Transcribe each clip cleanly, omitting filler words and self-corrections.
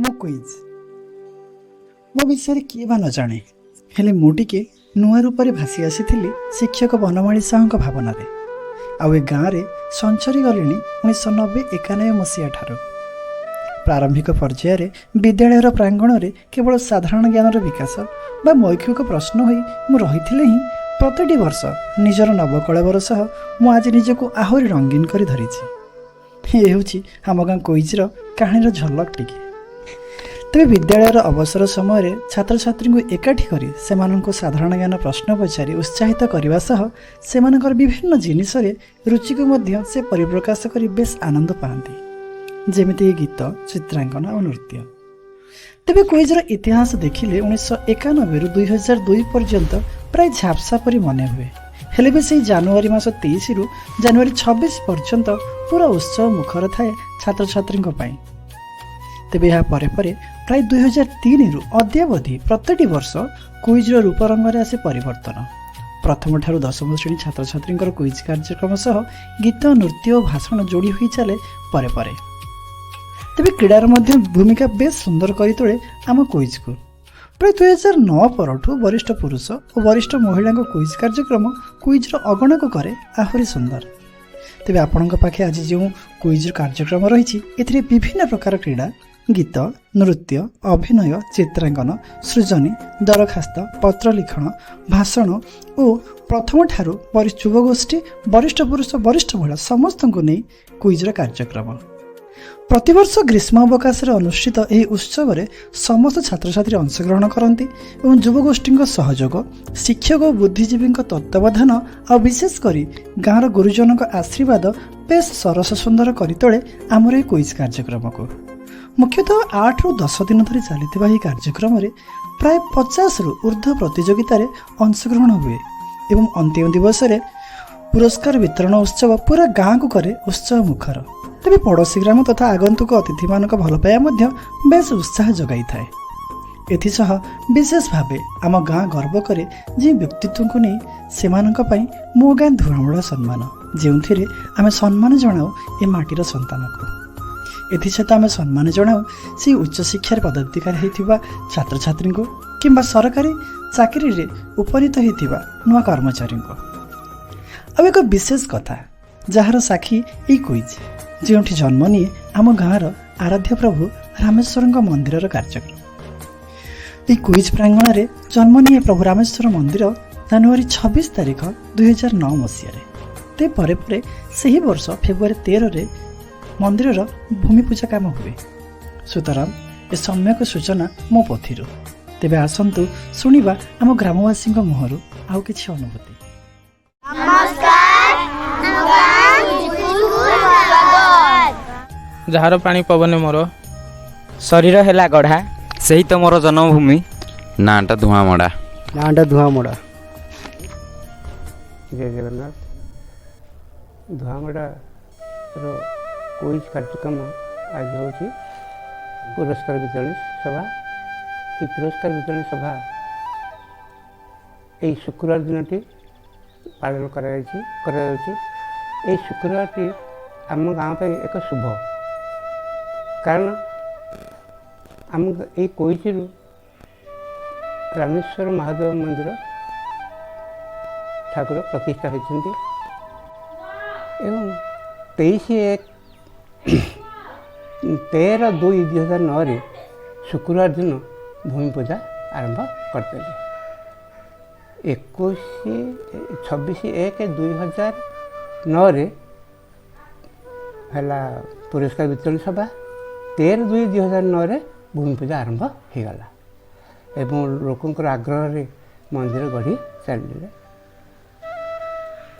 ମୋ କୁଇଜ୍। ମୋ ବିଷୟରେ କିଏ ବା ନ ଜାଣେ, ହେଲେ ମୁଁ ଟିକେ ନୂଆ ରୂପରେ ଭାସି ଆସିଥିଲି ଶିକ୍ଷକ ବନମାଳୀ ସାହୁଙ୍କ ଭାବନାରେ, ଆଉ ଏ ଗାଁରେ ସଞ୍ଚରି ଗଲିଣି 1990-91 ମସିହା ଠାରୁ। ପ୍ରାରମ୍ଭିକ ପର୍ଯ୍ୟାୟରେ ବିଦ୍ୟାଳୟର ପ୍ରାଙ୍ଗଣରେ କେବଳ ସାଧାରଣ ଜ୍ଞାନର ବିକାଶ ବା ମୌଖିକ ପ୍ରଶ୍ନ ହୋଇ ମୁଁ ରହିଥିଲେ ହିଁ ପ୍ରତିଟି ବର୍ଷ ନିଜର ନବକଳେବର ସହ ମୁଁ ଆଜି ନିଜକୁ ଆହୁରି ରଙ୍ଗୀନ କରି ଧରିଛି। ଏ ହେଉଛି ଆମ ଗାଁ କୁଇଜ୍ର କାହାଣୀର ଝଲକ ଟିକେ। ତେବେ ବିଦ୍ୟାଳୟର ଅବସର ସମୟରେ ଛାତ୍ରଛାତ୍ରୀଙ୍କୁ ଏକାଠି କରି ସେମାନଙ୍କୁ ସାଧାରଣ ଜ୍ଞାନ ପ୍ରଶ୍ନ ପଚାରି ଉତ୍ସାହିତ କରିବା ସହ ସେମାନଙ୍କର ବିଭିନ୍ନ ଜିନିଷରେ ରୁଚିକୁ ମଧ୍ୟ ସେ ପରିପ୍ରକାଶ କରି ବେଶ ଆନନ୍ଦ ପାଆନ୍ତି, ଯେମିତିକି ଗୀତ, ଚିତ୍ରାଙ୍କନ ଆଉ ନୃତ୍ୟ। ତେବେ କୁଇଜ୍ର ଇତିହାସ ଦେଖିଲେ 1991ରୁ 2002 ପର୍ଯ୍ୟନ୍ତ ପ୍ରାୟ ଝାପ୍ସା ପରି ମନେ ହୁଏ। ହେଲେ ବି ସେଇ ଜାନୁଆରୀ ମାସ 23ରୁ ଜାନୁଆରୀ 26 ପର୍ଯ୍ୟନ୍ତ ପୁରା ଉତ୍ସବ ମୁଖର ଥାଏ ଛାତ୍ରଛାତ୍ରୀଙ୍କ ପାଇଁ। ତେବେ ଏହା ପରେ ପରେ ପ୍ରାୟ 2003ରୁ ଅଦ୍ୟାବଧି ପ୍ରତିଟି ବର୍ଷ କୁଇଜ୍ର ରୂପରଙ୍ଗରେ ଆସେ ପରିବର୍ତ୍ତନ। ପ୍ରଥମଠାରୁ ଦଶମ ଶ୍ରେଣୀ ଛାତ୍ରଛାତ୍ରୀଙ୍କର କୁଇଜ୍ କାର୍ଯ୍ୟକ୍ରମ ସହ ଗୀତ, ନୃତ୍ୟ ଓ ଭାଷଣ ଯୋଡ଼ି ହୋଇ ଚାଲେ ପରେ ପରେ। ତେବେ କ୍ରୀଡ଼ାର ମଧ୍ୟ ଭୂମିକା ବେଶ ସୁନ୍ଦର କରିତୋଳେ ଆମ କୁଇଜ୍କୁ। ପ୍ରାୟ 2009 ପରଠୁ ବରିଷ୍ଠ ପୁରୁଷ ଓ ବରିଷ୍ଠ ମହିଳାଙ୍କ କୁଇଜ୍ କାର୍ଯ୍ୟକ୍ରମ କୁଇଜ୍ର ଅଗଣାକୁ କରେ ଆହୁରି ସୁନ୍ଦର। ତେବେ ଆପଣଙ୍କ ପାଖେ ଆଜି ଯେଉଁ କୁଇଜ୍ର କାର୍ଯ୍ୟକ୍ରମ ରହିଛି, ଏଥିରେ ବିଭିନ୍ନ ପ୍ରକାର କ୍ରୀଡ଼ା, ଗୀତ, ନୃତ୍ୟ, ଅଭିନୟ, ଚିତ୍ରାଙ୍କନ, ସୃଜନୀ, ଦରଖାସ୍ତ, ପତ୍ର ଲିଖନ, ଭାଷଣ ଓ ପ୍ରଥମଠାରୁ ଯୁବଗୋଷ୍ଠୀ, ବରିଷ୍ଠ ପୁରୁଷ, ବରିଷ୍ଠ ମହିଳା ସମସ୍ତଙ୍କୁ ନେଇ କୁଇଜ୍ର କାର୍ଯ୍ୟକ୍ରମ। ପ୍ରତିବର୍ଷ ଗ୍ରୀଷ୍ମ ଅବକାଶରେ ଅନୁଷ୍ଠିତ ଏହି ଉତ୍ସବରେ ସମସ୍ତ ଛାତ୍ରଛାତ୍ରୀ ଅଂଶଗ୍ରହଣ କରନ୍ତି ଏବଂ ଯୁବଗୋଷ୍ଠୀଙ୍କ ସହଯୋଗ, ଶିକ୍ଷକ ଓ ବୁଦ୍ଧିଜୀବୀଙ୍କ ତତ୍ତ୍ୱାବଧାନ ଆଉ ବିଶେଷ କରି ଗାଁର ଗୁରୁଜନଙ୍କ ଆଶୀର୍ବାଦ ବେଶ ସରସ ସୁନ୍ଦର କରିତୋଳେ ଆମର ଏହି କୁଇଜ୍ କାର୍ଯ୍ୟକ୍ରମକୁ। ମୁଖ୍ୟତଃ 8ରୁ 10 ଦିନ ଧରି ଚାଲିଥିବା ଏହି କାର୍ଯ୍ୟକ୍ରମରେ ପ୍ରାୟ 50ରୁ ଉର୍ଦ୍ଧ୍ୱ ପ୍ରତିଯୋଗିତାରେ ଅଂଶଗ୍ରହଣ ହୁଏ ଏବଂ ଅନ୍ତିମ ଦିବସରେ ପୁରସ୍କାର ବିତରଣ ଉତ୍ସବ ପୁରା ଗାଁକୁ କରେ ଉତ୍ସବ ମୁଖର। ତେବେ ପଡ଼ୋଶୀ ଗ୍ରାମ ତଥା ଆଗନ୍ତୁକ ଅତିଥିମାନଙ୍କ ଭଲ ପାଇବା ମଧ୍ୟ ବେଶ ଉତ୍ସାହ ଯୋଗାଇଥାଏ। ଏଥିସହ ବିଶେଷ ଭାବେ ଆମ ଗାଁ ଗର୍ବ କରେ ଯେଉଁ ବ୍ୟକ୍ତିତ୍ୱଙ୍କୁ ନେଇ, ସେମାନଙ୍କ ପାଇଁ ମୋ ଗାଁ ଧୂଆଁମଡ଼ା ସମ୍ମାନ, ଯେଉଁଥିରେ ଆମେ ସମ୍ମାନ ଜଣାଉ ଏ ମାଟିର ସନ୍ତାନକୁ। ଏଥିସହିତ ଆମେ ସମ୍ମାନ ଜଣାଉ ସେଇ ଉଚ୍ଚଶିକ୍ଷାରେ ପଦାଧିକାରୀ ହୋଇଥିବା ଛାତ୍ରଛାତ୍ରୀଙ୍କୁ କିମ୍ବା ସରକାରୀ ଚାକିରିରେ ଉପନୀତ ହୋଇଥିବା ନୂଆ କର୍ମଚାରୀଙ୍କୁ। ଆଉ ଏକ ବିଶେଷ କଥା, ଯାହାର ସାକ୍ଷୀ ଏଇ କୁଇଜ୍, ଯେଉଁଠି ଜନ୍ମ ନିଏ ଆମ ଗାଁର ଆରାଧ୍ୟ ପ୍ରଭୁ ରାମେଶ୍ୱରଙ୍କ ମନ୍ଦିରର କାର୍ଯ୍ୟକ୍ରମ। ଏହି କୁଇଜ୍ ପ୍ରାଙ୍ଗଣରେ ଜନ୍ମ ନିଏ ପ୍ରଭୁ ରାମେଶ୍ୱର ମନ୍ଦିର ଜାନୁଆରୀ 26 ତାରିଖ 2009 ମସିହାରେ। ତେ ପରେ ପରେ ସେହି ବର୍ଷ ଫେବୃଆରୀ 13ରେ ମନ୍ଦିରର ଭୂମି ପୂଜା କାମ ହୁଏ। ସୁତରାଂ ଏ ସମ୍ୟକ ସୂଚନା ମୋ ପୋଥିରୁ। ତେବେ ଆସନ୍ତୁ ଶୁଣିବା ଆମ ଗ୍ରାମବାସୀଙ୍କ ମୁହଁରୁ ଆଉ କିଛି ଅନୁଭୂତି। ନମସ୍କାର, ଆମ ଗାଁ କୁଇଜକୁ ସ୍ୱାଗତ। ଯାହାର ପାଣି ପବନେ ମୋର ଶରୀର ହେଲା ଗଢ଼ା। ସେହି ତ ମୋର ଜନ୍ମଭୂମି। ନାଁଟା ଧୂଆଁମଡ଼ା। ନାଁଟା ଧୂଆଁମଡ଼ା। ଜୟ ଜଗନ୍ନାଥ। ଧୂଆଁମଡ଼ାର କୁଇଜ୍ କାର୍ଯ୍ୟକ୍ରମ ଆଜି ହେଉଛି ପୁରସ୍କାର ବିତରଣୀ ସଭା। ଏହି ପୁରସ୍କାର ବିତରଣୀ ସଭା ଏହି ଶୁକ୍ରବାର ଦିନଟି ପାଳନ କରାଯାଉଛି। ଏହି ଶୁକ୍ରବାରଟି ଆମ ଗାଁ ପାଇଁ ଏକ ଶୁଭ, କାରଣ ଆମ ଏଇ କୁଇଜରୁ ରାମେଶ୍ୱର ମହାଦେବ ମନ୍ଦିର ଠାକୁର ପ୍ରତିଷ୍ଠା ହୋଇଛନ୍ତି ଏବଂ 23 1 13/2/2009ରେ ଶୁକ୍ରବାର ଦିନ ଭୂମି ପୂଜା ଆରମ୍ଭ କରିଦେଲେ। 21 26/1/2009ରେ ହେଲା ପୁରସ୍କାର ବିତରଣୀ ସଭା। 13/2/2009ରେ ଭୂମି ପୂଜା ଆରମ୍ଭ ହୋଇଗଲା ଏବଂ ଲୋକଙ୍କର ଆଗ୍ରହରେ ମନ୍ଦିର ଗଢ଼ି ଚାଲିଲେ।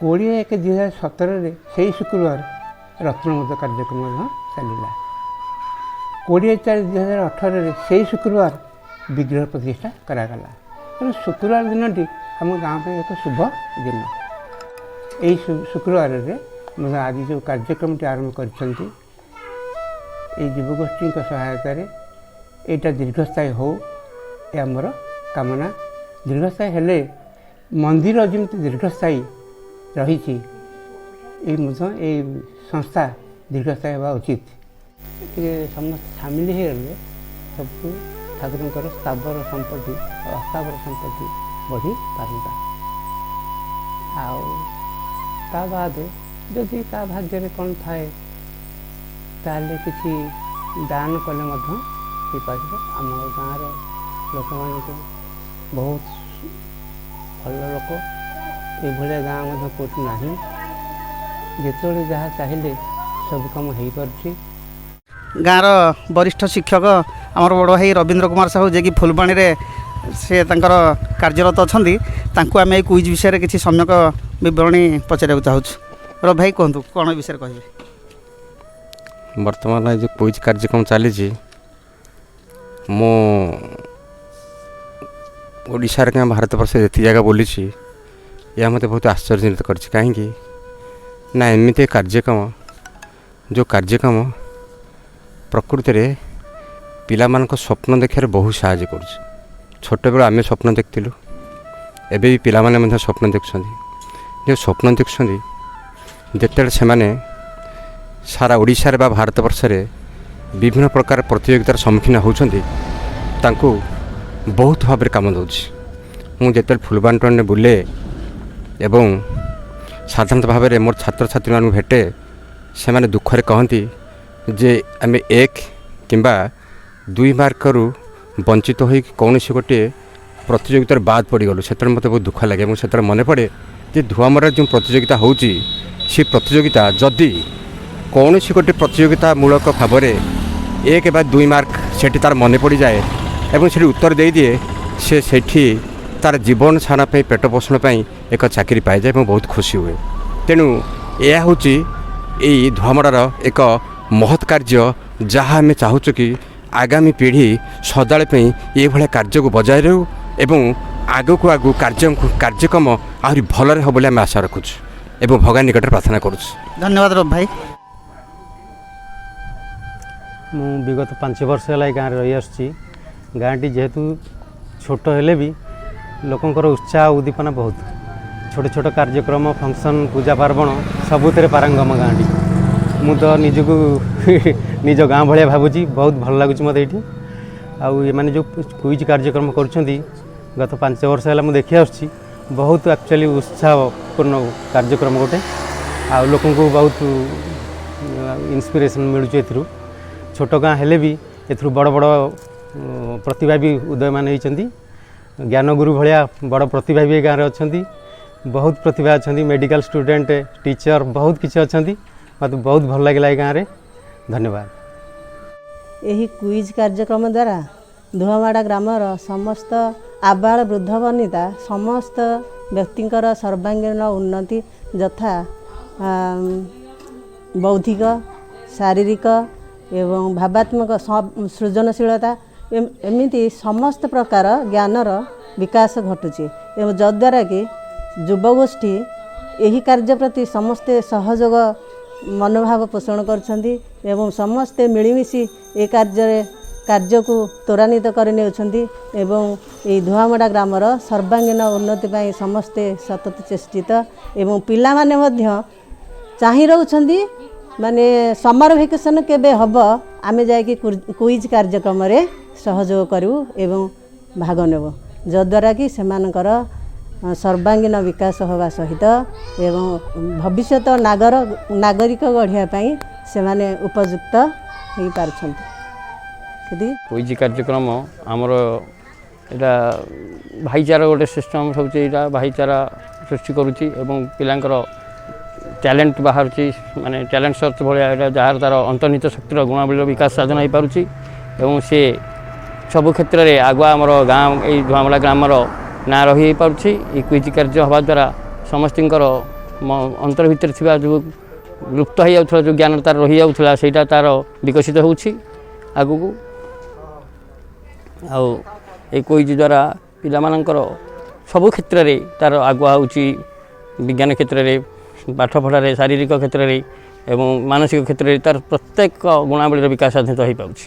20/1/2017ରେ ସେଇ ଶୁକ୍ରବାର ରତ୍ନମୁଦ କାର୍ଯ୍ୟକ୍ରମ ମଧ୍ୟ ଚାଲିଲା। 20/4/2018ରେ ସେଇ ଶୁକ୍ରବାର ବିଗ୍ରହ ପ୍ରତିଷ୍ଠା କରାଗଲା। ତେଣୁ ଶୁକ୍ରବାର ଦିନଟି ଆମ ଗାଁ ପାଇଁ ଏକ ଶୁଭ ଦିନ। ଏହି ଶୁକ୍ରବାରରେ ମଧ୍ୟ ଆଜି ଯେଉଁ କାର୍ଯ୍ୟକ୍ରମଟି ଆରମ୍ଭ କରିଛନ୍ତି ଏଇ ଯୁବଗୋଷ୍ଠୀଙ୍କ ସହାୟତାରେ, ଏଇଟା ଦୀର୍ଘସ୍ଥାୟୀ ହେଉ, ଏ ଆମର କାମନା। ଦୀର୍ଘସ୍ଥାୟୀ ହେଲେ ମନ୍ଦିର ଯେମିତି ଦୀର୍ଘସ୍ଥାୟୀ ରହିଛି, ଏଇ ମଧ୍ୟ ଏଇ ସଂସ୍ଥା ଦୀର୍ଘସ୍ଥାୟୀ ହେବା ଉଚିତ। ଟିକେ ସମସ୍ତେ ସାମିଲ ହେଇଗଲେ। ସବୁ ଠାକୁରଙ୍କର ସ୍ଥାବର ସମ୍ପତ୍ତି ଆଉ ଅସ୍ଥାବର ସମ୍ପତ୍ତି ବଢ଼ିପାରନ୍ତା। ଆଉ ତା ବାଦେ ଯଦି ତା ଭାଗ୍ୟରେ କ'ଣ ଥାଏ, ତାହେଲେ କିଛି ଦାନ କଲେ ମଧ୍ୟ ହେଇପାରିବ। ଆମ ଗାଁର ଲୋକମାନଙ୍କୁ ବହୁତ ଭଲ ଲୋକ। ଏଭଳିଆ ଗାଁ ମଧ୍ୟ କେଉଁଠି ନାହିଁ। ଯେତେବେଳେ ଯାହା ଚାହିଁଲେ ସବୁ କାମ ହେଇପାରୁଛି। ଗାଁର ବରିଷ୍ଠ ଶିକ୍ଷକ ଆମର ବଡ଼ ଭାଇ ରବୀନ୍ଦ୍ର କୁମାର ସାହୁ, ଯିଏକି ଫୁଲବାଣୀରେ ସେ ତାଙ୍କର କାର୍ଯ୍ୟରତ ଅଛନ୍ତି, ତାଙ୍କୁ ଆମେ ଏଇ କୁଇଜ୍ ବିଷୟରେ କିଛି ସମ୍ୟକ ବିବରଣୀ ପଚାରିବାକୁ ଚାହୁଁଛୁ। ରବି ଭାଇ, କୁହନ୍ତୁ, କ'ଣ ଏ ବିଷୟରେ କହିବେ? ବର୍ତ୍ତମାନ ଏ ଯେଉଁ କୁଇଜ୍ କାର୍ଯ୍ୟକ୍ରମ ଚାଲିଛି, ମୁଁ ଓଡ଼ିଶାରେ କାଁ ଭାରତବର୍ଷ ଯେତିକି ଜାଗା ବୁଲିଛି, ଏହା ମୋତେ ବହୁତ ଆଶ୍ଚର୍ଯ୍ୟଜନିତ କରିଛି। କାହିଁକି ନା ଏମିତି କାର୍ଯ୍ୟକ୍ରମ, ଯେଉଁ କାର୍ଯ୍ୟକ୍ରମ ପ୍ରକୃତିରେ ପିଲାମାନଙ୍କ ସ୍ୱପ୍ନ ଦେଖିବାରେ ବହୁତ ସାହାଯ୍ୟ କରୁଛି। ଛୋଟବେଳୁ ଆମେ ସ୍ୱପ୍ନ ଦେଖିଥିଲୁ, ଏବେ ବି ପିଲାମାନେ ମଧ୍ୟ ସ୍ୱପ୍ନ ଦେଖୁଛନ୍ତି। ଯେଉଁ ସ୍ୱପ୍ନ ଦେଖୁଛନ୍ତି, ଯେତେବେଳେ ସେମାନେ ସାରା ଓଡ଼ିଶାରେ ବା ଭାରତବର୍ଷରେ ବିଭିନ୍ନ ପ୍ରକାର ପ୍ରତିଯୋଗିତାର ସମ୍ମୁଖୀନ ହେଉଛନ୍ତି, ତାଙ୍କୁ ବହୁତ ଭାବରେ କାମ ଦେଉଛି। ମୁଁ ଯେତେବେଳେ ଫୁଲବାଣୀ ଟାଉନରେ ବୁଲେ ଏବଂ ସାଧାରଣତଃ ଭାବରେ ମୋର ଛାତ୍ରଛାତ୍ରୀମାନଙ୍କୁ ଭେଟେ, ସେମାନେ ଦୁଃଖରେ କହନ୍ତି ଯେ ଆମେ 1 କିମ୍ବା 2 ମାର୍କରୁ ବଞ୍ଚିତ ହୋଇ କୌଣସି ଗୋଟିଏ ପ୍ରତିଯୋଗିତାରେ ବାଦ ପଡ଼ିଗଲୁ। ସେତେବେଳେ ମୋତେ ବହୁତ ଦୁଃଖ ଲାଗେ ଏବଂ ସେତେବେଳେ ମନେ ପଡ଼େ ଯେ ଧୁଆମରାରେ ଯେଉଁ ପ୍ରତିଯୋଗିତା ହେଉଛି, ସେ ପ୍ରତିଯୋଗିତା ଯଦି କୌଣସି ଗୋଟିଏ ପ୍ରତିଯୋଗିତାମୂଳକ ଭାବରେ 1 ବା 2 ମାର୍କ ସେଠି ତା'ର ମନେ ପଡ଼ିଯାଏ ଏବଂ ସେଠି ଉତ୍ତର ଦେଇଦିଏ, ସେ ସେଠି ତା'ର ଜୀବନ ସାରା ପାଇଁ, ପେଟ ପୋଷଣ ପାଇଁ ଏକ ଚାକିରି ପାଇଯାଏ ଏବଂ ବହୁତ ଖୁସି ହୁଏ। ତେଣୁ ଏହା ହେଉଛି ଏଇ ଧୁଆମଡ଼ାର ଏକ ମହତ୍ କାର୍ଯ୍ୟ, ଯାହା ଆମେ ଚାହୁଁଛୁ କି ଆଗାମୀ ପିଢ଼ି ସଦାବେଳେ ପାଇଁ ଏଇଭଳିଆ କାର୍ଯ୍ୟକୁ ବଜାୟ ରହୁ ଏବଂ ଆଗକୁ ଆଗକୁ କାର୍ଯ୍ୟକ୍ରମ ଆହୁରି ଭଲରେ ହେବ ବୋଲି ଆମେ ଆଶା ରଖୁଛୁ ଏବଂ ଭଗବାନ ନିକଟରେ ପ୍ରାର୍ଥନା କରୁଛୁ। ଧନ୍ୟବାଦ ରବି ଭାଇ। ମୁଁ ବିଗତ 5 ବର୍ଷ ହେଲା ଏ ଗାଁରେ ରହିଆସୁଛି। ଗାଁଟି ଯେହେତୁ ଛୋଟ ହେଲେ ବି ଲୋକଙ୍କର ଉତ୍ସାହ ଉଦ୍ଦୀପନା ବହୁତ। ଛୋଟ ଛୋଟ କାର୍ଯ୍ୟକ୍ରମ, ଫଙ୍କସନ୍, ପୂଜା ପାର୍ବଣ ସବୁଥିରେ ପାରଙ୍ଗମ ଗାଁଟି। ମୁଁ ତ ନିଜକୁ ନିଜ ଗାଁ ଭଳିଆ ଭାବୁଛି। ବହୁତ ଭଲ ଲାଗୁଛି ମୋତେ ଏଇଠି। ଆଉ ଏମାନେ ଯେଉଁ କୁଇଜ୍ କାର୍ଯ୍ୟକ୍ରମ କରୁଛନ୍ତି, ଗତ 5 ବର୍ଷ ହେଲା ମୁଁ ଦେଖି ଆସୁଛି, ବହୁତ ଆକ୍ଚୁଆଲି ଉତ୍ସାହପୂର୍ଣ୍ଣ କାର୍ଯ୍ୟକ୍ରମ ଗୋଟେ। ଆଉ ଲୋକଙ୍କୁ ବହୁତ ଇନ୍ସପିରେସନ୍ ମିଳୁଛି ଏଥିରୁ। ଛୋଟ ଗାଁ ହେଲେ ବି ଏଥିରୁ ବଡ଼ ବଡ଼ ପ୍ରତିଭା ବି ଉଦୟମାନ ହେଇଛନ୍ତି। ଜ୍ଞାନଗୁରୁ ଭଳିଆ ବଡ଼ ପ୍ରତିଭା ବି ଏ ଗାଁରେ ଅଛନ୍ତି। ବହୁତ ପ୍ରତିଭା ଅଛନ୍ତି, ମେଡ଼ିକାଲ ଷ୍ଟୁଡେଣ୍ଟ, ଟିଚର, ବହୁତ କିଛି ଅଛନ୍ତି। ମୋତେ ବହୁତ ଭଲ ଲାଗିଲା ଏ ଗାଁରେ। ଧନ୍ୟବାଦ। ଏହି କୁଇଜ୍ କାର୍ଯ୍ୟକ୍ରମ ଦ୍ୱାରା ଧୁଆମାଡ଼ା ଗ୍ରାମର ସମସ୍ତ ଆବାଳ ବୃଦ୍ଧ ବନିତା, ସମସ୍ତ ବ୍ୟକ୍ତିଙ୍କର ସର୍ବାଙ୍ଗୀନ ଉନ୍ନତି ଯଥା ବୌଦ୍ଧିକ, ଶାରୀରିକ ଏବଂ ଭାବାତ୍ମକ ସୃଜନଶୀଳତା, ଏମିତି ସମସ୍ତ ପ୍ରକାର ଜ୍ଞାନର ବିକାଶ ଘଟୁଛି ଏବଂ ଯଦ୍ୱାରା କି ଯୁବଗୋଷ୍ଠୀ ଏହି କାର୍ଯ୍ୟ ପ୍ରତି ସମସ୍ତେ ସହଯୋଗ ମନୋଭାବ ପୋଷଣ କରୁଛନ୍ତି ଏବଂ ସମସ୍ତେ ମିଳିମିଶି ଏ କାର୍ଯ୍ୟକୁ ତ୍ୱରାନ୍ୱିତ କରି ନେଉଛନ୍ତି ଏବଂ ଏହି ଧୁଆମଡ଼ା ଗ୍ରାମର ସର୍ବାଙ୍ଗୀନ ଉନ୍ନତି ପାଇଁ ସମସ୍ତେ ସତତ ଚେଷ୍ଟିତ ଏବଂ ପିଲାମାନେ ମଧ୍ୟ ଚାହିଁ ରହୁଛନ୍ତି, ମାନେ ସମର ଭେକେସନ୍ କେବେ ହେବ, ଆମେ ଯାଇକି କୁଇଜ୍ କାର୍ଯ୍ୟକ୍ରମରେ ସହଯୋଗ କରିବୁ ଏବଂ ଭାଗ ନେବୁ, ଯଦ୍ୱାରା କି ସେମାନଙ୍କର ସର୍ବାଙ୍ଗୀନ ବିକାଶ ହେବା ସହିତ ଏବଂ ଭବିଷ୍ୟତ ନାଗରିକ ଗଢ଼ିବା ପାଇଁ ସେମାନେ ଉପଯୁକ୍ତ ହୋଇପାରୁଛନ୍ତି। ସେତିକି। କୁଇଜ୍ କାର୍ଯ୍ୟକ୍ରମ ଆମର ଏଇଟା ଭାଇଚାରା ଗୋଟେ ସିଷ୍ଟମ୍ ହେଉଛି। ଏଇଟା ଭାଇଚାରା ସୃଷ୍ଟି କରୁଛି ଏବଂ ପିଲାଙ୍କର ଟ୍ୟାଲେଣ୍ଟ ବାହାରୁଛି, ମାନେ ଟ୍ୟାଲେଣ୍ଟ ସର୍ଚ୍ଚ ଭଳିଆ ଏଇଟା, ଯାହାର ତା'ର ଅନ୍ତର୍ନିହିତ ଶକ୍ତିର ଗୁଣାବଳୀର ବିକାଶ ସାଧନ ହୋଇପାରୁଛି ଏବଂ ସେ ସବୁ କ୍ଷେତ୍ରରେ ଆଗୁଆ ଆମର ଗାଁ, ଏଇ ଧୁଆମଲା ଗ୍ରାମର ନାଁ ରହିପାରୁଛି। ଏଇ କୁଇଜ୍ କାର୍ଯ୍ୟ ହେବା ଦ୍ୱାରା ସମସ୍ତଙ୍କର ଅନ୍ତର ଭିତରେ ଥିବା ଯେଉଁ ଲୁପ୍ତ ହେଇଯାଉଥିଲା, ଯେଉଁ ଜ୍ଞାନ ତା'ର ରହିଯାଉଥିଲା, ସେଇଟା ତା'ର ବିକଶିତ ହେଉଛି ଆଗକୁ। ଆଉ ଏଇ କୁଇଜ୍ ଦ୍ୱାରା ପିଲାମାନଙ୍କର ସବୁ କ୍ଷେତ୍ରରେ ତା'ର ଆଗୁଆ ହେଉଛି, ବିଜ୍ଞାନ କ୍ଷେତ୍ରରେ, ପାଠପଢ଼ାରେ, ଶାରୀରିକ କ୍ଷେତ୍ରରେ ଏବଂ ମାନସିକ କ୍ଷେତ୍ରରେ ତା'ର ପ୍ରତ୍ୟେକ ଗୁଣାବଳୀର ବିକାଶ ସାଧିତ ହୋଇପାରୁଛି।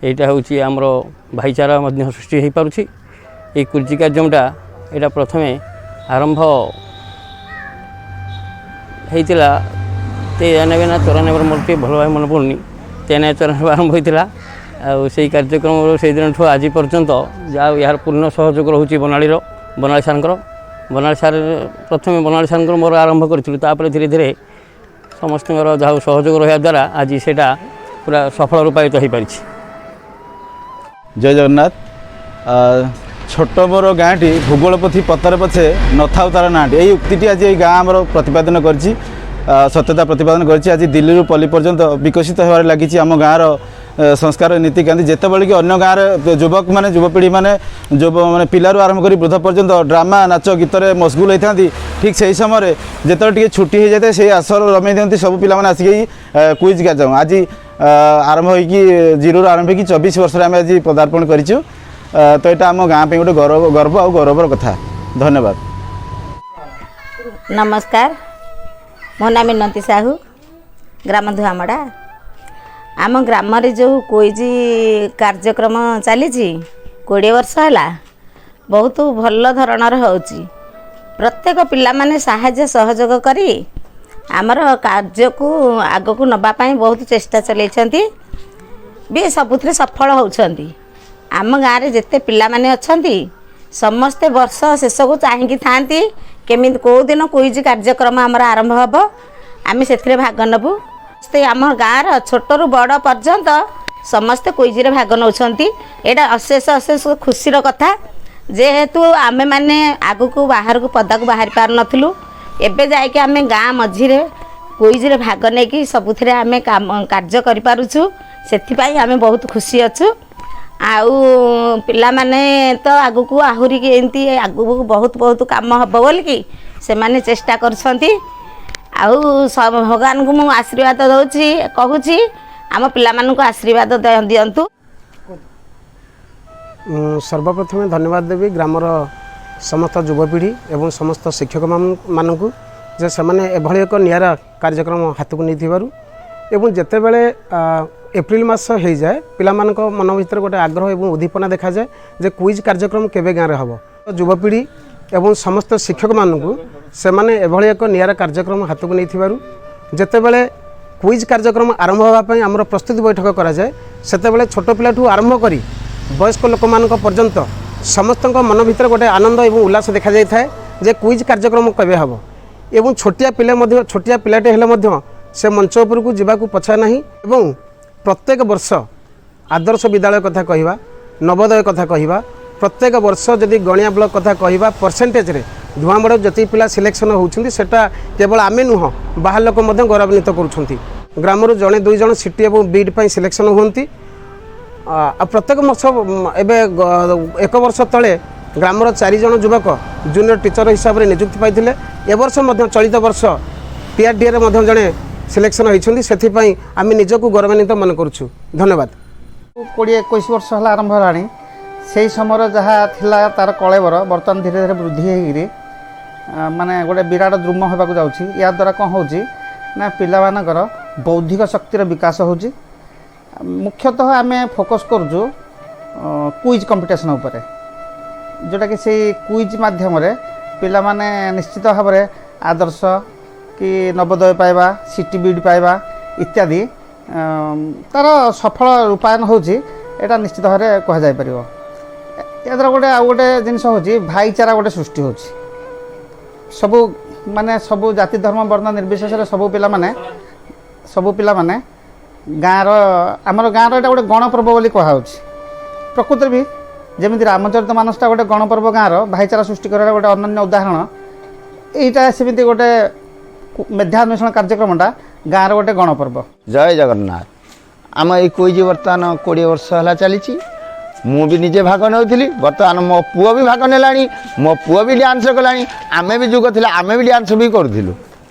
ଏଇଟା ହେଉଛି ଆମର ଭାଇଚାରା ମଧ୍ୟ ସୃଷ୍ଟି ହୋଇପାରୁଛି। ଏଇ କୁଇଜ୍ କାର୍ଯ୍ୟକ୍ରମଟା ଏଇଟା ପ୍ରଥମେ ଆରମ୍ଭ ହେଇଥିଲା 93 ନା 94, ମୋର ଟିକେ ଭଲ ଭାବେ ମନେ ପଡ଼ୁନି, 93 94 ଆରମ୍ଭ ହୋଇଥିଲା। ଆଉ ସେଇ କାର୍ଯ୍ୟକ୍ରମର ସେଇଦିନଠୁ ଆଜି ପର୍ଯ୍ୟନ୍ତ ଯାହା ଏହାର ପୂର୍ଣ୍ଣ ସହଯୋଗ ରହୁଛି ବନାଳୀର, ବନାଳୀ ସାର୍ଙ୍କର। ବନାଳୀ ସାର୍ ପ୍ରଥମେ ବନାଳୀ ସାର୍ଙ୍କର ମୋର ଆରମ୍ଭ କରିଥିଲୁ, ତାପରେ ଧୀରେ ଧୀରେ ସମସ୍ତଙ୍କର ଯାହା ସହଯୋଗ ରହିବା ଦ୍ୱାରା ଆଜି ସେଇଟା ପୁରା ସଫଳ ରୂପାୟିତ ହୋଇପାରିଛି। ଜୟ ଜଗନ୍ନାଥ। ଛୋଟ ମୋର ଗାଁଟି ଭୂଗୋଳ ପୋଥି ପତରେ ପଛେ ନଥାଉ ତାର ନାଁଟି, ଏଇ ଉକ୍ତିଟି ଆଜି ଏଇ ଗାଁ ଆମର ପ୍ରତିପାଦନ କରିଛି, ସତ୍ୟତା ପ୍ରତିପାଦନ କରିଛି। ଆଜି ଦିଲ୍ଲୀରୁ ପଲ୍ଲୀ ପର୍ଯ୍ୟନ୍ତ ବିକଶିତ ହେବାରେ ଲାଗିଛି ଆମ ଗାଁର ସଂସ୍କାର ନୀତିକାନ୍ତି। ଯେତେବେଳେ କି ଅନ୍ୟ ଗାଁରେ ଯୁବକମାନେ, ଯୁବପିଢ଼ିମାନେ, ଯୁବ ମାନେ ପିଲାରୁ ଆରମ୍ଭ କରି ବୃଦ୍ଧ ପର୍ଯ୍ୟନ୍ତ ଡ୍ରାମା, ନାଚ, ଗୀତରେ ମସଗୁଲ ହୋଇଥାନ୍ତି, ଠିକ୍ ସେହି ସମୟରେ ଯେତେବେଳେ ଟିକେ ଛୁଟି ହୋଇଯାଇଥାଏ, ସେଇ ଆସର ରମେଇ ଦିଅନ୍ତି ସବୁ ପିଲାମାନେ ଆସିକି କୁଇଜ୍ କାର୍ଯ୍ୟକ୍ରମ। ଆଜି ଆରମ୍ଭ ହୋଇକି, ଜିରୋରୁ ଆରମ୍ଭ ହୋଇକି 24 ବର୍ଷରେ ଆମେ ଆଜି ପଦାର୍ପଣ କରିଛୁ। ତ ଏଇଟା ଆମ ଗାଁ ପାଇଁ ଗୋଟେ ଗୌରବ, ଗର୍ବ ଆଉ ଗୌରବର କଥା। ଧନ୍ୟବାଦ। ନମସ୍କାର, ମୋ ନାଁ ମିନତୀ ସାହୁ, ଗ୍ରାମ ଧୁଆମଡ଼ା। ଆମ ଗ୍ରାମରେ ଯେଉଁ କୁଇଜ୍ କାର୍ଯ୍ୟକ୍ରମ ଚାଲିଛି 20 ବର୍ଷ ହେଲା, ବହୁତ ଭଲ ଧରଣର ହେଉଛି। ପ୍ରତ୍ୟେକ ପିଲାମାନେ ସାହାଯ୍ୟ ସହଯୋଗ କରି ଆମର କାର୍ଯ୍ୟକୁ ଆଗକୁ ନେବା ପାଇଁ ବହୁତ ଚେଷ୍ଟା ଚଲେଇଛନ୍ତି ବି, ସବୁଥିରେ ସଫଳ ହେଉଛନ୍ତି। ଆମ ଗାଁରେ ଯେତେ ପିଲାମାନେ ଅଛନ୍ତି, ସମସ୍ତେ ବର୍ଷ ଶେଷକୁ ଚାହିଁକି ଥାଆନ୍ତି କେମିତି କେଉଁ ଦିନ କୁଇଜ୍ କାର୍ଯ୍ୟକ୍ରମ ଆମର ଆରମ୍ଭ ହେବ, ଆମେ ସେଥିରେ ଭାଗ ନେବୁ। ସମସ୍ତେ ଆମ ଗାଁର ଛୋଟରୁ ବଡ଼ ପର୍ଯ୍ୟନ୍ତ ସମସ୍ତେ କୁଇଜ୍ରେ ଭାଗ ନେଉଛନ୍ତି। ଏଇଟା ଅଶେଷ ଅଶେଷ ଖୁସିର କଥା। ଯେହେତୁ ଆମେମାନେ ଆଗକୁ ବାହାରକୁ ପଦାକୁ ବାହାରି ପାରୁନଥିଲୁ, ଏବେ ଯାଇକି ଆମେ ଗାଁ ମଝିରେ କୁଇଜ୍ରେ ଭାଗ ନେଇକି ସବୁଥିରେ ଆମେ କାମ କାର୍ଯ୍ୟ କରିପାରୁଛୁ, ସେଥିପାଇଁ ଆମେ ବହୁତ ଖୁସି ଅଛୁ। ଆଉ ପିଲାମାନେ ତ ଆଗକୁ ଆହୁରି ଏମିତି ଆଗକୁ ବହୁତ ବହୁତ କାମ ହେବ ବୋଲିକି ସେମାନେ ଚେଷ୍ଟା କରୁଛନ୍ତି। ଆଉ ଭଗବାନଙ୍କୁ ମୁଁ ଆଶୀର୍ବାଦ ଦେଉଛି, କହୁଛି ଆମ ପିଲାମାନଙ୍କୁ ଆଶୀର୍ବାଦ ଦିଅନ୍ତୁ। ମୁଁ ସର୍ବପ୍ରଥମେ ଧନ୍ୟବାଦ ଦେବି ଗ୍ରାମର ସମସ୍ତ ଯୁବପିଢ଼ି ଏବଂ ସମସ୍ତ ଶିକ୍ଷକମାନଙ୍କୁ ଯେ ସେମାନେ ଏଭଳି ଏକ ନିଆରା କାର୍ଯ୍ୟକ୍ରମ ହାତକୁ ନେଇଥିବାରୁ। ଏବଂ ଯେତେବେଳେ ଏପ୍ରିଲ ମାସ ହେଇଯାଏ, ପିଲାମାନଙ୍କ ମନ ଭିତରେ ଗୋଟେ ଆଗ୍ରହ ଏବଂ ଉଦ୍ଦୀପନା ଦେଖାଯାଏ ଯେ କୁଇଜ୍ କାର୍ଯ୍ୟକ୍ରମ କେବେ ଗାଁରେ ହେବ। ଯୁବପିଢ଼ି ଏବଂ ସମସ୍ତ ଶିକ୍ଷକମାନଙ୍କୁ ସେମାନେ ଏଭଳି ଏକ ନିଆରା କାର୍ଯ୍ୟକ୍ରମ ହାତକୁ ନେଇଥିବାରୁ, ଯେତେବେଳେ କୁଇଜ୍ କାର୍ଯ୍ୟକ୍ରମ ଆରମ୍ଭ ହେବା ପାଇଁ ଆମର ପ୍ରସ୍ତୁତି ବୈଠକ କରାଯାଏ, ସେତେବେଳେ ଛୋଟ ପିଲାଠୁ ଆରମ୍ଭ କରି ବୟସ୍କ ଲୋକମାନଙ୍କ ପର୍ଯ୍ୟନ୍ତ ସମସ୍ତଙ୍କ ମନ ଭିତରେ ଗୋଟେ ଆନନ୍ଦ ଏବଂ ଉଲ୍ଲାସ ଦେଖାଯାଇଥାଏ ଯେ କୁଇଜ୍ କାର୍ଯ୍ୟକ୍ରମ କେବେ ହେବ। ଏବଂ ଛୋଟିଆ ପିଲା ମଧ୍ୟ, ଛୋଟିଆ ପିଲାଟେ ହେଲେ ମଧ୍ୟ ସେ ମଞ୍ଚ ଉପରକୁ ଯିବାକୁ ପଛାଏ ନାହିଁ। ଏବଂ ପ୍ରତ୍ୟେକ ବର୍ଷ ଆଦର୍ଶ ବିଦ୍ୟାଳୟ କଥା କହିବା, ନବୋଦୟ କଥା କହିବା, ପ୍ରତ୍ୟେକ ବର୍ଷ ଯଦି ଗଣିଆ ବ୍ଲକ କଥା କହିବା, ପରସେଣ୍ଟେଜରେ ଧୂଆଁମଡ଼ ଯେତିକି ପିଲା ସିଲେକ୍ସନ୍ ହେଉଛନ୍ତି, ସେଟା କେବଳ ଆମେ ନୁହଁ, ବାହାର ଲୋକ ମଧ୍ୟ ଗୌରବାନ୍ୱିତ କରୁଛନ୍ତି। ଗ୍ରାମରୁ ଜଣେ ଦୁଇ ଜଣ ସିଟି ଏବଂ ବିଇଡ଼ି ପାଇଁ ସିଲେକ୍ସନ୍ ହୁଅନ୍ତି। ଆଉ ପ୍ରତ୍ୟେକ ବର୍ଷ ଏବେ ଏକ ବର୍ଷ ତଳେ ଗ୍ରାମର ଚାରି ଜଣ ଯୁବକ ଜୁନିୟର ଟିଚର ହିସାବରେ ନିଯୁକ୍ତି ପାଇଥିଲେ। ଏ ବର୍ଷ ମଧ୍ୟ, ଚଳିତ ବର୍ଷ ପିଆରଡିଏରେ ମଧ୍ୟ ଜଣେ ସିଲେକ୍ସନ୍ ହୋଇଛନ୍ତି। ସେଥିପାଇଁ ଆମେ ନିଜକୁ ଗୌରବାନ୍ୱିତ ମନେ କରୁଛୁ। ଧନ୍ୟବାଦ। 20 21 ବର୍ଷ ହେଲା ଆରମ୍ଭ ହେଲାଣି। ସେଇ ସମୟରେ ଯାହା ଥିଲା ତାର କଳେବର ବର୍ତ୍ତମାନ ଧୀରେ ଧୀରେ ବୃଦ୍ଧି ହେଇକିରି ମାନେ ଗୋଟେ ବିରାଟ ଦ୍ରୁମ ହେବାକୁ ଯାଉଛି। ୟା ଦ୍ୱାରା କ'ଣ ହେଉଛି ନା ପିଲାମାନଙ୍କର ବୌଦ୍ଧିକ ଶକ୍ତିର ବିକାଶ ହେଉଛି। ମୁଖ୍ୟତଃ ଆମେ ଫୋକସ୍ କରୁଛୁ କୁଇଜ୍ କମ୍ପିଟିସନ୍ ଉପରେ, ଯେଉଁଟାକି ସେଇ କୁଇଜ୍ ମାଧ୍ୟମରେ ପିଲାମାନେ ନିଶ୍ଚିତ ଭାବରେ ଆଦର୍ଶ କି ନବୋଦୟ ପାଇବା, ସିଟି ବିଇଡ଼ି ପାଇବା ଇତ୍ୟାଦି ତା'ର ସଫଳ ରୂପାୟନ ହେଉଛି, ଏଇଟା ନିଶ୍ଚିତ ଭାବରେ କୁହାଯାଇପାରିବ। ଏହାଦ୍ୱାରା ଗୋଟେ ଆଉ ଗୋଟେ ଜିନିଷ ହେଉଛି, ଭାଇଚାରା ଗୋଟେ ସୃଷ୍ଟି ହେଉଛି। ସବୁ ମାନେ ସବୁ ଜାତି, ଧର୍ମ, ବର୍ଣ୍ଣ ନିର୍ବିଶେଷରେ ସବୁ ପିଲାମାନେ ଗାଁର, ଆମର ଗାଁର ଏଇଟା ଗୋଟେ ଗଣପର୍ବ ବୋଲି କୁହାହେଉଛି। ପ୍ରକୃତରେ ବି ଯେମିତି ରାମଚରିତ ମାନସଟା ଗୋଟେ ଗଣପର୍ବ, ଗାଁର ଭାଇଚାରା ସୃଷ୍ଟି କରିବାର ଗୋଟେ ଅନନ୍ୟ ଉଦାହରଣ, ଏଇଟା ସେମିତି ଗୋଟେ ମେଧାନ୍ୱେଷଣ କାର୍ଯ୍ୟକ୍ରମଟା ଗାଁର ଗୋଟେ ଗଣପର୍ବ। ଜୟ ଜଗନ୍ନାଥ। ଆମ ଏଇ କୁଇଜ୍ ବର୍ତ୍ତମାନ 20 ବର୍ଷ ହେଲା ଚାଲିଛି। ମୁଁ ବି ନିଜେ ଭାଗ ନେଉଥିଲି, ବର୍ତ୍ତମାନ ମୋ ପୁଅ ବି ଭାଗ ନେଲାଣି, ମୋ ପୁଅ ବି ଡ୍ୟାନ୍ସ କଲାଣି। ଆମେ ବି ଯୁଗ ଥିଲା, ଆମେ ବି ଡ୍ୟାନ୍ସ ବି କରୁଥିଲୁ।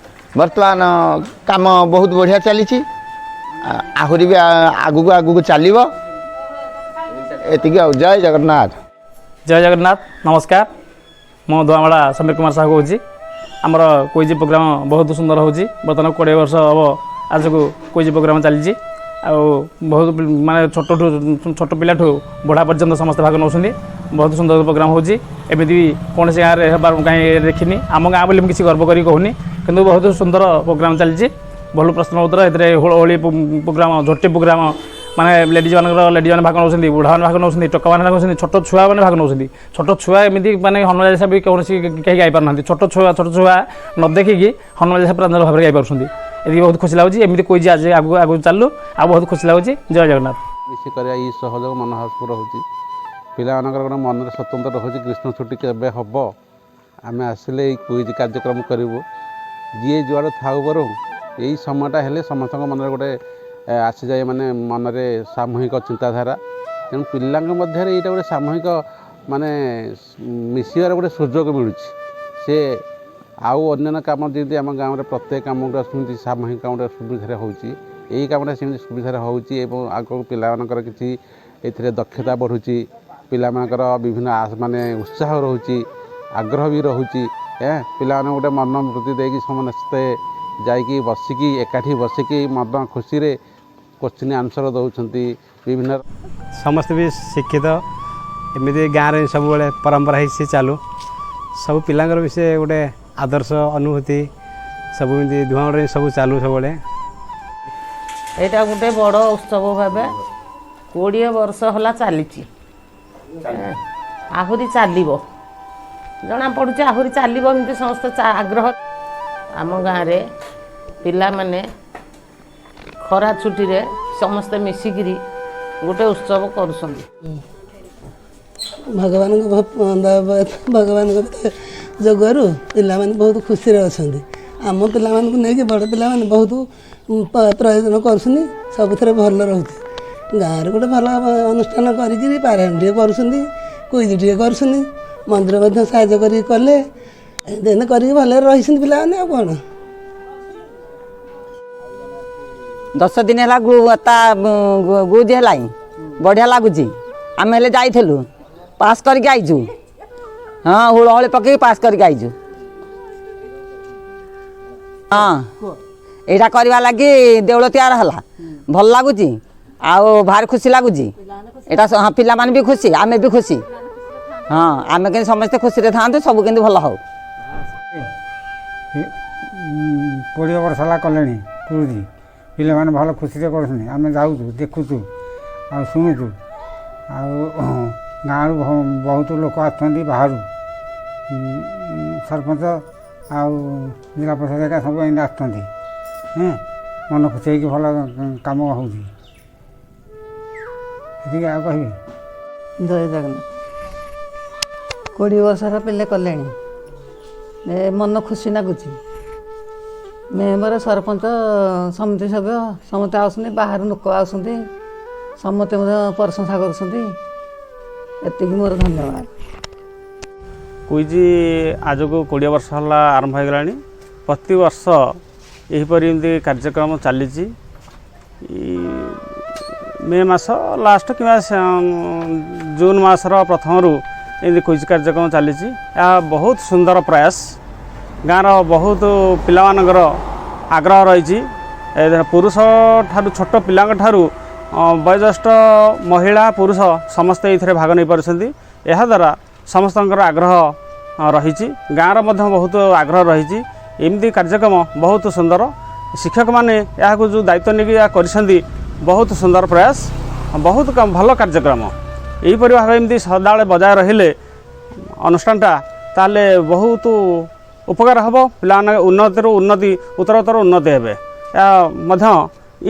ବର୍ତ୍ତମାନ କାମ ବହୁତ ବଢ଼ିଆ ଚାଲିଛି, ଆହୁରି ବି ଆଗକୁ ଆଗକୁ ଚାଲିବ। ଏତିକି ଆଉ। ଜୟ ଜଗନ୍ନାଥ। ଜୟ ଜଗନ୍ନାଥ। ନମସ୍କାର, ମୁଁ ଧୁଆମଡ଼ା ସମୀର କୁମାର ସାହୁ କହୁଛି। ଆମର କୁଇଜ୍ ପ୍ରୋଗ୍ରାମ ବହୁତ ସୁନ୍ଦର ହେଉଛି। ବର୍ତ୍ତମାନ 20 ବର୍ଷ ହେବ ଆଜକୁ କୁଇଜ୍ ପ୍ରୋଗ୍ରାମ ଚାଲିଛି। ଆଉ ବହୁତ ମାନେ ଛୋଟଠୁ, ଛୋଟ ପିଲାଠୁ ବୁଢ଼ା ପର୍ଯ୍ୟନ୍ତ ସମସ୍ତେ ଭାଗ ନେଉଛନ୍ତି। ବହୁତ ସୁନ୍ଦର ପ୍ରୋଗ୍ରାମ ହେଉଛି। ଏମିତି କୌଣସି ଗାଁରେ ହେବାର ମୁଁ କାହିଁ ଦେଖିନି। ଆମ ଗାଁ ବୋଲି ମୁଁ କିଛି ଗର୍ବ କରି କହୁନି, କିନ୍ତୁ ବହୁତ ସୁନ୍ଦର ପ୍ରୋଗ୍ରାମ ଚାଲିଛି। ଭଲ ପ୍ରଶ୍ନ ଉତ୍ତର, ଏଥିରେ ହୁଳହୁଳି ପ୍ରୋଗ୍ରାମ, ଝୋଟି ପ୍ରୋଗ୍ରାମ, ମାନେ ଲେଡ଼ିଜ୍ ମାନଙ୍କର, ଲେଡ଼ିଜ୍ ମାନେ ଭାଗ ନେଉଛନ୍ତି, ବୁଢ଼ାମାନେ ଭାଗ ନେଉଛନ୍ତି, ଟୋକାମାନେ ଭାଗ ନେଉଛନ୍ତି, ଛୋଟ ଛୁଆମାନେ ଭାଗ ନେଉଛନ୍ତି। ଛୋଟ ଛୁଆ ଏମିତି ମାନେ ହନୁମାନ ଚାଳିଶା ବି କୌଣସି କେହି ଗାଇପାରୁନାହାନ୍ତି। ଛୋଟ ଛୁଆ ନ ଦେଖିକି ହନୁମାନ ଚାଳିଶା ପ୍ରାଞ୍ଜଳ ଭାବରେ ଗାଇପାରୁଛନ୍ତି। ଏତିକି ବହୁତ ଖୁସି ଲାଗୁଛି। ଏମିତି କୁଇଜ୍ ଆଜି ଆଗକୁ ଆଗକୁ ଚାଲୁ, ଆଉ ବହୁତ ଖୁସି ଲାଗୁଛି। ଜୟ ଜଗନ୍ନାଥ। ମିଶି କରିବା ଏଇ ସହଯୋଗ ମନୋଭାବ ରହୁଛି। ପିଲାମାନଙ୍କର ଗୋଟେ ମନରେ ସ୍ୱତନ୍ତ୍ର ରହୁଛି, ଗ୍ରୀଷ୍ମ ଛୁଟି କେବେ ହେବ, ଆମେ ଆସିଲେ ଏଇ କୁଇଜ୍ କାର୍ଯ୍ୟକ୍ରମ କରିବୁ। ଯିଏ ଯୁଆଡ଼େ ଥାଉ ବରଂ ଏଇ ସମୟଟା ହେଲେ ସମସ୍ତଙ୍କ ମନରେ ଗୋଟେ ଆସିଯାଏ, ମାନେ ମନରେ ସାମୂହିକ ଚିନ୍ତାଧାରା। ତେଣୁ ପିଲାଙ୍କ ମଧ୍ୟରେ ଏଇଟା ଗୋଟେ ସାମୂହିକ ମାନେ ମିଶିବାର ଗୋଟେ ସୁଯୋଗ ମିଳୁଛି। ସେ ଆଉ ଅନ୍ୟାନ୍ୟ କାମ ଯେମିତି ଆମ ଗାଁରେ ପ୍ରତ୍ୟେକ କାମ ଗୁଡ଼ା ସେମିତି ସାମୂହିକ କାମଟା ସୁବିଧାରେ ହେଉଛି, ଏଇ କାମଟା ସେମିତି ସୁବିଧାରେ ହେଉଛି ଏବଂ ଆଗକୁ ପିଲାମାନଙ୍କର କିଛି ଏଥିରେ ଦକ୍ଷତା ବଢ଼ୁଛି। ପିଲାମାନଙ୍କର ବିଭିନ୍ନ ମାନେ ଉତ୍ସାହ ରହୁଛି, ଆଗ୍ରହ ବି ରହୁଛି। ପିଲାମାନଙ୍କୁ ଗୋଟେ ମନୋବୃତ୍ତି ଦେଇକି ସମସ୍ତେ ଯାଇକି ବସିକି, ଏକାଠି ବସିକି ମନ ଖୁସିରେ କୋଶ୍ଚିନ୍ ଆନ୍ସର୍ ଦେଉଛନ୍ତି ବିଭିନ୍ନ। ସମସ୍ତେ ବି ଶିକ୍ଷିତ। ଏମିତି ଗାଁରେ ସବୁବେଳେ ପରମ୍ପରା ହେଇଛି, ଚାଲୁ। ସବୁ ପିଲାଙ୍କର ବି ସେ ଗୋଟେ ଆଦର୍ଶ ଅନୁଭୂତି। ସବୁ ଏମିତି ଧୂଆଁରେ ସବୁ ଚାଲୁ ସବୁବେଳେ। ଏଇଟା ଗୋଟେ ବଡ଼ ଉତ୍ସବ ଭାବେ 20 ବର୍ଷ ହେଲା ଚାଲିଛି, ଆହୁରି ଚାଲିବ ଜଣା ପଡ଼ୁଛି, ଆହୁରି ଚାଲିବ ଏମିତି ସମସ୍ତେ ଆଗ୍ରହ। ଆମ ଗାଁରେ ପିଲାମାନେ ଖରା ଛୁଟିରେ ସମସ୍ତେ ମିଶିକିରି ଗୋଟେ ଉତ୍ସବ କରୁଛନ୍ତି। ଭଗବାନଙ୍କ ଯୋଗରୁ ପିଲାମାନେ ବହୁତ ଖୁସିରେ ଅଛନ୍ତି। ଆମ ପିଲାମାନଙ୍କୁ ନେଇକି ବଡ଼ ପିଲାମାନେ ବହୁତ ପ୍ରୟୋଜନ କରୁଛନ୍ତି। ସବୁଥିରେ ଭଲ ରହୁଛି। ଗାଁରେ ଗୋଟେ ଭଲ ଅନୁଷ୍ଠାନ କରିକିରି ପାରାୟଣ ଟିକେ କରୁଛନ୍ତି, କୁଇଜ୍ ଟିକେ କରୁଛନ୍ତି, ମନ୍ଦିର ମଧ୍ୟ ସାହାଯ୍ୟ କରିକି କଲେ, ଏମିତି କରିକି ଭଲରେ ରହିଛନ୍ତି ପିଲାମାନେ, ଆଉ କ'ଣ। 10 ଦିନ ହେଲା ତା ଗୁଜ ହେଲାଣି, ବଢ଼ିଆ ଲାଗୁଛି। ଆମେ ହେଲେ ଯାଇଥିଲୁ, ପାସ୍ କରିକି ଆଇଛୁ। ହଁ, ହୁଳହୁଳି ପକେଇକି ପାସ୍ କରିକି ଆଇଛୁ। ହଁ, ଏଇଟା କରିବା ଲାଗି ଦେଉଳ ତିଆର ହେଲା। ଭଲ ଲାଗୁଛି ଆଉ ଭାରି ଖୁସି ଲାଗୁଛି ଏଇଟା। ହଁ, ପିଲାମାନେ ବି ଖୁସି, ଆମେ ବି ଖୁସି। ହଁ, ଆମେ କେମିତି ସମସ୍ତେ ଖୁସିରେ ଥାଆନ୍ତୁ, ସବୁ କେମିତି ଭଲ ହଉ। 20 ବର୍ଷ ହେଲା କଲେଣି କୁଇଜ୍। ପିଲାମାନେ ଭଲ ଖୁସିରେ କରୁଛନ୍ତି। ଆମେ ଯାଉଛୁ, ଦେଖୁଛୁ ଆଉ ଶୁଣୁଛୁ। ଆଉ ଗାଁରୁ ବହୁତ ଲୋକ ଆସୁଛନ୍ତି ବାହାରୁ, ସରପଞ୍ଚ ଆଉ ଜିଲ୍ଲା ପରିଷଦ ହେରିକା ସବୁ ଏମିତି ଆସୁଛନ୍ତି। ମନ ଖୁସି ହେଇକି ଭଲ କାମ ହେଉଛି। ଏତିକି, ଆଉ କହିବି? ଜୟ ଜଗନ୍ନାଥ। 20 ବର୍ଷ ହେଲା ପିଲେ କଲେଣି, ଏ ମନ ଖୁସି ଲାଗୁଛି। ମେମ୍ବର, ସରପଞ୍ଚ, ସମିତି ସଭ୍ୟ ସମସ୍ତେ ଆସୁଛନ୍ତି, ବାହାରୁ ଲୋକ ଆସୁଛନ୍ତି, ସମସ୍ତେ ମଧ୍ୟ ପ୍ରଶଂସା କରୁଛନ୍ତି। ଏତିକି ମୋର ଧନ୍ୟବାଦ। କୁଇଜ୍ ଆଜକୁ 20 ବର୍ଷ ହେଲା ଆରମ୍ଭ ହୋଇଗଲାଣି। ପ୍ରତିବର୍ଷ ଏହିପରି ଏମିତି କାର୍ଯ୍ୟକ୍ରମ ଚାଲିଛି। ମେ ମାସ ଲାଷ୍ଟ କିମ୍ବା ଜୁନ୍ ମାସର ପ୍ରଥମରୁ ଏମିତି କୁଇଜ୍ କାର୍ଯ୍ୟକ୍ରମ ଚାଲିଛି। ଏହା ବହୁତ ସୁନ୍ଦର ପ୍ରୟାସ। ଗାଁର ବହୁତ ପିଲାମାନଙ୍କର ଆଗ୍ରହ ରହିଛି। ପୁରୁଷ ଠାରୁ, ଛୋଟ ପିଲାଙ୍କ ଠାରୁ ବୟୋଜ୍ୟେଷ୍ଠ, ମହିଳା, ପୁରୁଷ ସମସ୍ତେ ଏଇଥିରେ ଭାଗ ନେଇପାରୁଛନ୍ତି। ଏହାଦ୍ୱାରା ସମସ୍ତଙ୍କର ଆଗ୍ରହ ରହିଛି। ଗାଁର ମଧ୍ୟ ବହୁତ ଆଗ୍ରହ ରହିଛି। ଏମିତି କାର୍ଯ୍ୟକ୍ରମ ବହୁତ ସୁନ୍ଦର। ଶିକ୍ଷକମାନେ ଏହାକୁ ଯେଉଁ ଦାୟିତ୍ୱ ନେଇକି ଏହା କରିଛନ୍ତି, ବହୁତ ସୁନ୍ଦର ପ୍ରୟାସ, ବହୁତ ଭଲ କାର୍ଯ୍ୟକ୍ରମ। ଏହିପରି ଭାବେ ଏମିତି ସଦାବେଳେ ବଜାୟ ରହିଲେ ଅନୁଷ୍ଠାନଟା, ତାହେଲେ ବହୁତ ଉପକାର ହେବ। ପିଲାମାନେ ଉନ୍ନତିରୁ ଉନ୍ନତି, ଉତ୍ତରୋତ୍ତର ଉନ୍ନତି ହେବେ। ଏହା ମଧ୍ୟ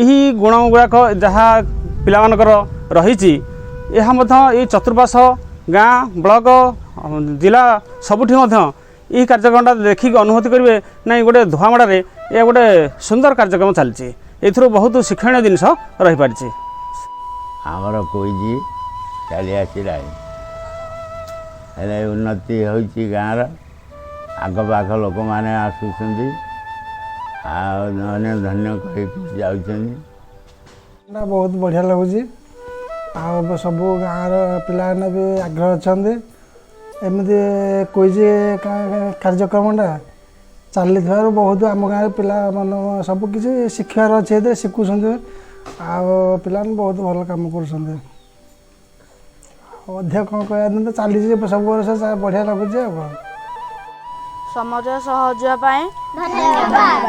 ଏହି ଗୁଣ ଗୁଡ଼ାକ ଯାହା ପିଲାମାନଙ୍କର ରହିଛି, ଏହା ମଧ୍ୟ ଏଇ ଚତୁଃପାର୍ଶ୍ୱ ଗାଁ, ବ୍ଲକ, ଜିଲ୍ଲା ସବୁଠି ମଧ୍ୟ ଏହି କାର୍ଯ୍ୟକ୍ରମଟା ଦେଖିକି ଅନୁଭୂତି କରିବେ, ନାଇଁ ଗୋଟେ ଧୂଆମଡ଼ାରେ ଏହା ଗୋଟେ ସୁନ୍ଦର କାର୍ଯ୍ୟକ୍ରମ ଚାଲିଛି, ଏଥିରୁ ବହୁତ ଶିକ୍ଷଣୀୟ ଜିନିଷ ରହିପାରିଛି। ଆମର କୁଇଜ୍ ଚାଲି ଆସିଲାଣି, ହେଲେ ଉନ୍ନତି ହେଉଛି ଗାଁର। ଆଖପାଖ ଲୋକମାନେ ଆସୁଛନ୍ତି ଆଉ ଧନ୍ୟ ଧନ୍ୟ କହିକି ଯାଉଛନ୍ତି। ବହୁତ ବଢ଼ିଆ ଲାଗୁଛି। ଆଉ ସବୁ ଗାଁର ପିଲାମାନେ ବି ଆଗ୍ରହ ଅଛନ୍ତି। ଏମିତି କୁଇଜ୍ କାର୍ଯ୍ୟକ୍ରମଟା ଚାଲିଥିବାରୁ ବହୁତ ଆମ ଗାଁରେ ପିଲାମାନେ ସବୁ କିଛି ଶିଖିବାର ଅଛି, ଏଥିରେ ଶିଖୁଛନ୍ତି ଆଉ ପିଲାମାନେ ବହୁତ ଭଲ କାମ କରୁଛନ୍ତି। ଆଉ ଅଧିକ କ'ଣ କହିବା, ତ ଚାଲିଛି ସବୁ ବର୍ଷ, ବଢ଼ିଆ ଲାଗୁଛି, ଆଉ କ'ଣ। ସମାଜ ସହଯୋଗ ପାଇଁ ଧନ୍ୟବାଦ।